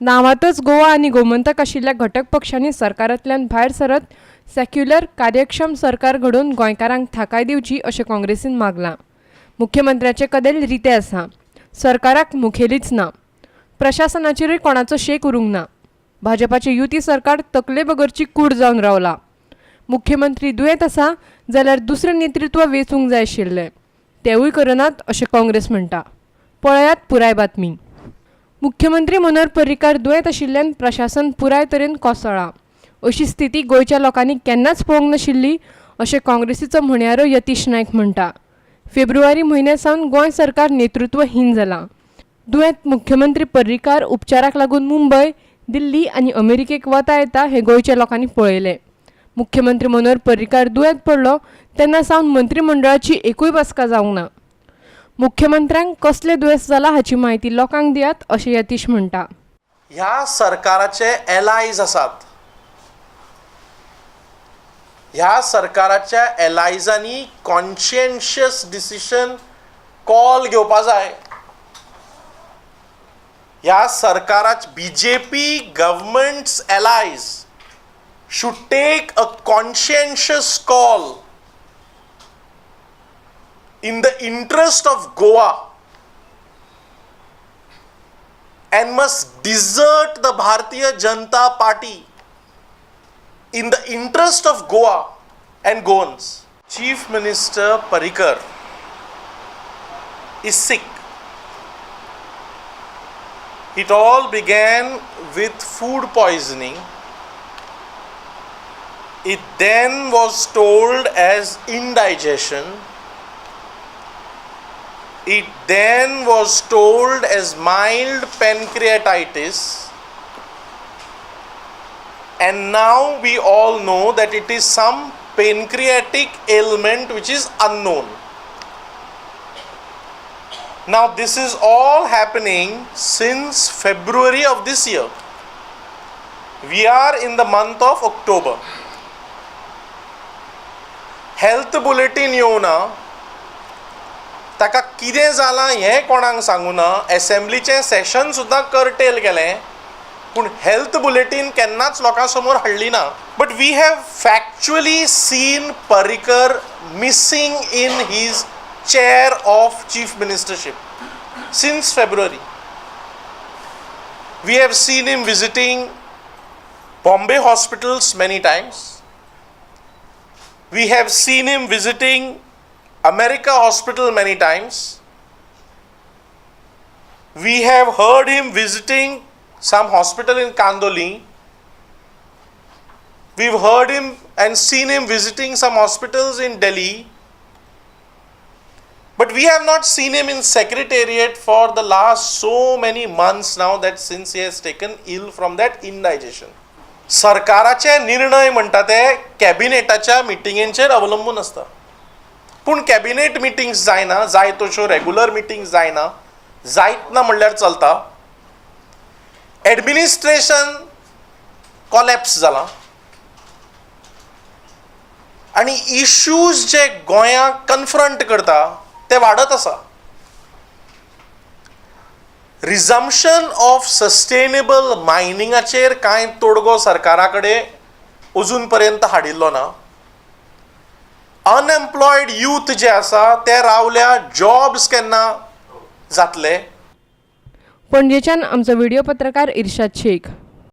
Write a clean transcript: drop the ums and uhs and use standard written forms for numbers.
नांवांतच गोवा आनी गोमंतक आशिल्ल्या घटक पक्षांनी सरकारांतल्यान भायर सरत सेक्युलर कार्यक्षम सरकार घडोवन गोंयकारांक थाकाय दिवची अशें काँग्रेसीन मागलां. मुख्यमंत्र्याचें कदेल रितें आसा. सरकाराक मुखेलीच ना. प्रशासनाचेरूय कोणाचो शेक उरूंक ना. भाजपाचें युती सरकार तकले बगरची कूड जावन रावला. मुख्यमंत्री दुयेंत आसा जाल्यार दुसरें नेतृत्व वेंचूंक जाय आशिल्लें, तेवूय करनात अशें काँग्रेस म्हणटा. पळयात पुराय बातमी. मुख्यमंत्री मनोहर पर्रीकार दुयेंत आशिल्ल्यान प्रशासन पुराय तरेन कोसळ्ळां. अशी स्थिती गोंयच्या लोकांनी केन्नाच पळोवंक नाशिल्ली अशें काँग्रेसीचो म्हणयारो यतीश नायक म्हणटा. फेब्रुवारी म्हयन्या सावन गोंय सरकार नेतृत्वहीन जालां. दुयेंत मुख्यमंत्री पर्रीकार उपचाराक लागून मुंबय, दिल्ली आनी अमेरिकेक वता येता हें गोंयच्या लोकांनी पळयलें. मुख्यमंत्री मनोहर पर्रीकार दुयेंत पडलो तेन्ना सावन मंत्रीमंडळाची एकूय बसका जावंक ना. मुख्यमंत्र्यांक कसलें दुयेंस जालां हाची म्हायती लोकांक दियात अशें यतीश म्हणटा. ह्या सरकाराचे एलायज आसात. ह्या सरकाराच्या एलायजांनी कॉन्शियन्शियस डिसिशन कॉल घेवपा जाय. ह्या सरकाराच BJP government's allies should take a conscientious call in the interest of Goa and must desert the Bharatiya Janata Party in the interest of Goa and Goans. Chief Minister Parrikar is sick. It all began with food poisoning. It then was told as indigestion. It then was told as mild pancreatitis. And now we all know that it is some pancreatic ailment which is unknown. Now, this is all happening since February of this year. We are in the month of October. Health bulletin येवना, ताका कितें जालां हें कोणाक सांगूना. एसेंब्लीचें सेशन सुद्दां cartel केलें, पूण health bulletin केन्नाच लोकां समोर हाडली ना. But we have factually seen Parrikar missing in his chair of chief ministership since February. We have seen him visiting Bombay hospitals many times. We have seen him visiting America hospital many times. We have heard him visiting some hospital in Kandoli. We've heard him and seen him visiting some hospitals in Delhi. But we have not seen him in secretariat for the last so many months now, that since he has taken ill from that indigestion. सरकाराचे निर्णय म्हणटा ते कॅबिनेटाच्या मिटिंगेचेर अवलंबून आसता, पूण cabinet meetings जायना, जाय तश्यो रेगुलर मिटिंग्स जायना, जायत ना म्हणल्यार चलता. एडमिनिस्ट्रेशन कॉलॅप्स जालां आनी इश्यूज जे गोंयाक कन्फ्रंट करता ते वाडत आसा. रिजम्पशन ऑफ सस्टेनेबल मायनिंगाचेर कांय तोडगो सरकारा कडेन अजून पर्यंत हाडिल्लो ना. अनएम्प्लॉयड यूथ जे आसा ते रावल्या, जॉब्स केन्ना जातले? पणजेच्यान आमचो व्हिडिओ पत्रकार इर्शाद शेख.